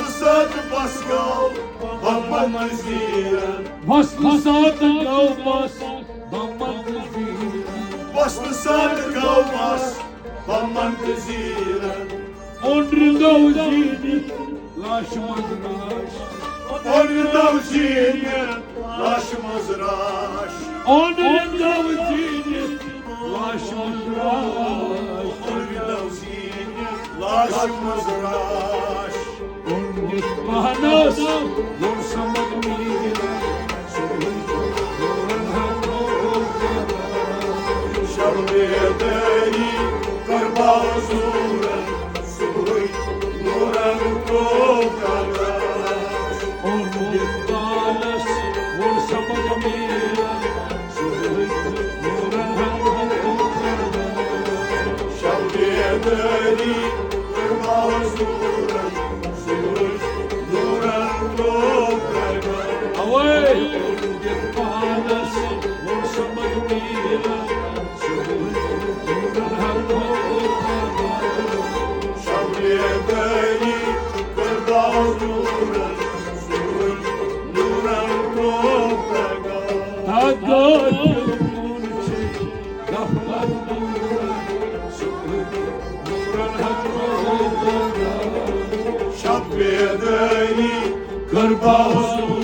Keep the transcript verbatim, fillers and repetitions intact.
ساتہٕ بس گوٚو بمن زیٖرن۔ وصلہٕ ساتہٕ گوٚو بس بمن زیٖرن۔ وصلہٕ ساتہٕ گوٚو بس بمن تہٕ زیٖرن۔ اوٚنٛدرِ گوٚو زیٖنِتھ لاشہِ منٛز راش۔ اوٚنٛدرِ گوٚو زیٖنِتھ لاشہِ منٛز راش۔ اوٚنٛدرِ گوٚو زیٖنِتھ لاشہِ منٛز راش۔ اوٚنٛدرِ گوٚو زیٖنِتھ لاشہِ منٛز راش۔ اوٚنٛدِتھ پانس ووٚن سمد میٖرن۔ شب بیدٲری کٔر بازوٗرن۔ صبحٕے نوٗرن ترٛوو پرکاش۔ اوٚنٛدِتھ پانس ووٚن سمد میٖرن۔ صبحٕے نوٗرن ترٛوو پرکاش۔ شب بیدٲری کٔر بازوٗرن۔ صبحٕے نوٗرن ترٛوو پرکاش۔ اوے اوٚنٛدِتھ پانس ووٚن سمد میٖرن۔ شب بیدٲری کٔر بازوٗرن۔